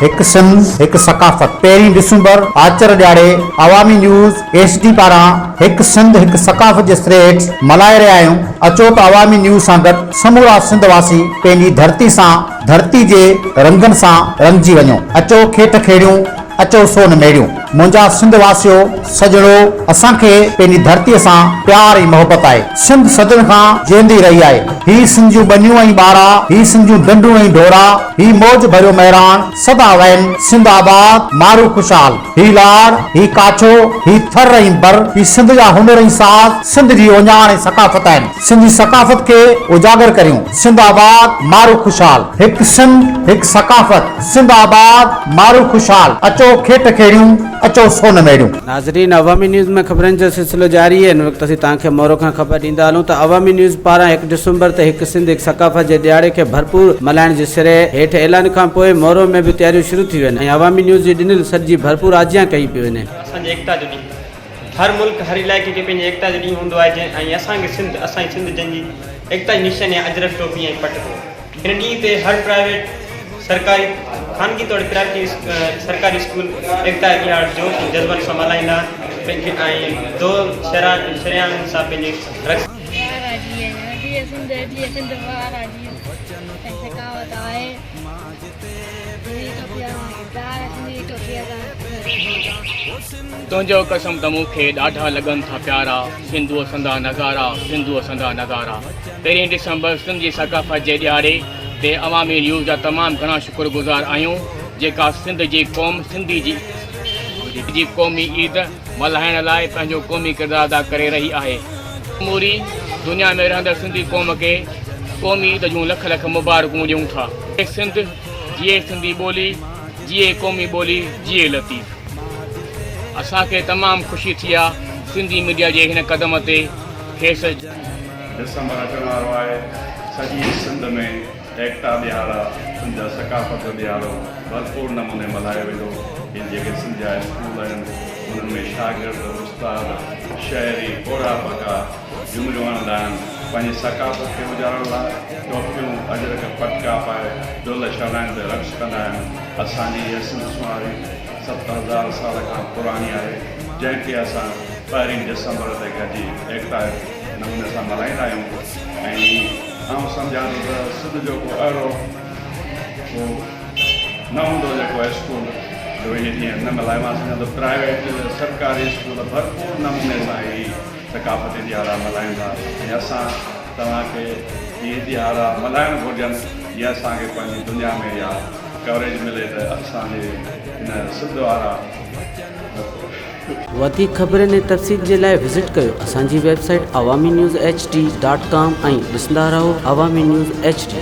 هڪ سنڌ هڪ ثقافت پهرين ڊسمبر آچر ڏهاڙي عوامي نيوز ايڇ ڊي پاران هڪ سنڌ هڪ ثقافت جي سري هيٺ ملهائي رهيا آهيون اچو ته عوامي نيوز سان گڏ سمورا سنڌ واسي پنهنجي ڌرتي سان ڌرتي جي رنگن سان رڱجي وڃو اچو کيٽ کيڙيون اچو سون ميڙيون منهنجا سنڌ واسيو سڄڻو اسان کي پنهنجي ڌرتي سان پيار ۽ محبت آهي سنڌ صدين کان جيئندي رهي آهي هي سنڌ جون ٻنيون ۽ ٻارا هي سنڌ جون ڍنڍون ۽ ڍورا هي موج ڀريو مهراڻ سدا وهن سنڌ آباد مارو خوشحال هي لاڙ هي ڪاڇو هي ٿر ۽ بر هي سنڌ جا هنر ۽ ساز سنڌ جي اوڃاڻ ۽ ثقافت آهن. سنڌ جي ثقافت کي اجاگر ڪريون. سنڌ آباد، مارو خوشحال. هڪ سنڌ، هڪ ثقافت. سنڌ آباد، مارو خوشحال. اچو کيٽ کيڙيون، اچو سون ميڙيون. ناظرين عوامي نيوز ۾ خبرن جو سلسلو جاري آهي هن وقت اسين توهان کي مورو کان خبر ڏيندا هلون ته عوامي نيوز پاران هڪ ڊسمبر تي هڪ سنڌ هڪ ثقافت جي ڏهاڙي کي ڀرپور ملهائڻ جي سري هيٺ اعلان کان پوء مورو ۾ به تياريون شروع ٿي ويون ۽ عوامي نيوز جي ڏنل سڏ جي ڀرپور آجيان ڪئي پئي وڃي. اسان جي ايڪتا جو ڏينهن هر ملڪ هر علائقي کي پنهنجي ايڪتا جو ڏينهن هوندو آهي جنهن ۽ اسان کي سنڌ اسان جي سنڌ جنهن جي ايڪتا جي نشاني آهي اجرڪ ٽوپي ۽ پٽڪو هن ڏينهن تي هر پرائيويٽ سرڪاري خانگي توڙي پرائيويٽ سرڪاري اسڪول ايڪتا جو ڏهاڙ جوش ۽ جذبن سان ملهائيندا پنهنجي ۽ دو شريانن سان پنهنجي رقص وارا جيئي جيئي سنڌ جيئي سنڌ وارا جيئي ۽ ثقافت آهي سنڌي ٽوپي پيار سنڌي ٽوپي سان. تنهنجو قسم ته مون کي ڏاڍا لڳن ٿا پيارا سنڌوء سندا نظارا سنڌوء سندا نظارا پهرين ڊسمبر سنڌ جي ثقافت جي ڏهاڙي تي عوامي نيوز جا تمام گهڻا شڪر گذار آهيون جيڪا سنڌ جي قوم سنڌي جي جي قومي عيد ملهائڻ لاء پنهنجو قومي ڪردار ادا ڪري رهي آهي. سموري دنيا ۾ رهندڙ سنڌي قوم کي قومي عيد جون لک لک مبارڪون ڏيون ٿا. جيئي سنڌ، جيئي سنڌي ٻولي، جيئي قومي ٻولي، جيئي لطيف. اسان کي تمام خوشي ٿي آ سنڌي ميڊيا جي هن قدم تي کيس. ڊسمبر اچڻ وارو آهي سڄي سنڌ ۾ ايڪتا ڏهاڙا سنڌ جا ثقافت جو ڏهاڙو ڀرپور نموني ملهايو ويندو هي جيڪي سنڌ جا اسڪول آهن انهن ۾ شاگرد استاد شهري پوڙها پڪا جهمريون هڻندا آهن پنهنجي ثقافت کي اجارڻ لاء ٽوپيون اجرڪ پٽڪا پائي ڍول شرنائين تي رقص ڪندا آهن اسان جي هيء سنڌ سونهاري 7000 سال کان پراڻي آهي جنهن کي اسان پهرين ڊسمبر تي گڏجي ايڪتا نموني سان ملهائيندا آهيون ۽ آئون سمجهان ٿو ته سنڌ جو ڪو اهڙو ڪو نه هوندو جيڪو اسڪول جو اهي ڏينهن نه ملهائي. مان سمجهان ٿو پرائيويٽ سرڪاري اسڪول ڀرپور نموني سان هي ثقافتي ڏهاڙا ملهائين ٿا ۽ اسان توهان کي اهي ڏهاڙا ملهائڻ گهرجن جيئن اسان کي پنهنجي دنيا ۾ اها ڪوريج ملي ته اسان جي هن سنڌ وارا وڌيڪ خبرن ۽ تفصيل جي لاء وزٽ ڪيو اسان جي website Awami news H D dot com ۽ ڏسندا رهو عوامي نيوز ايڇ ڊي.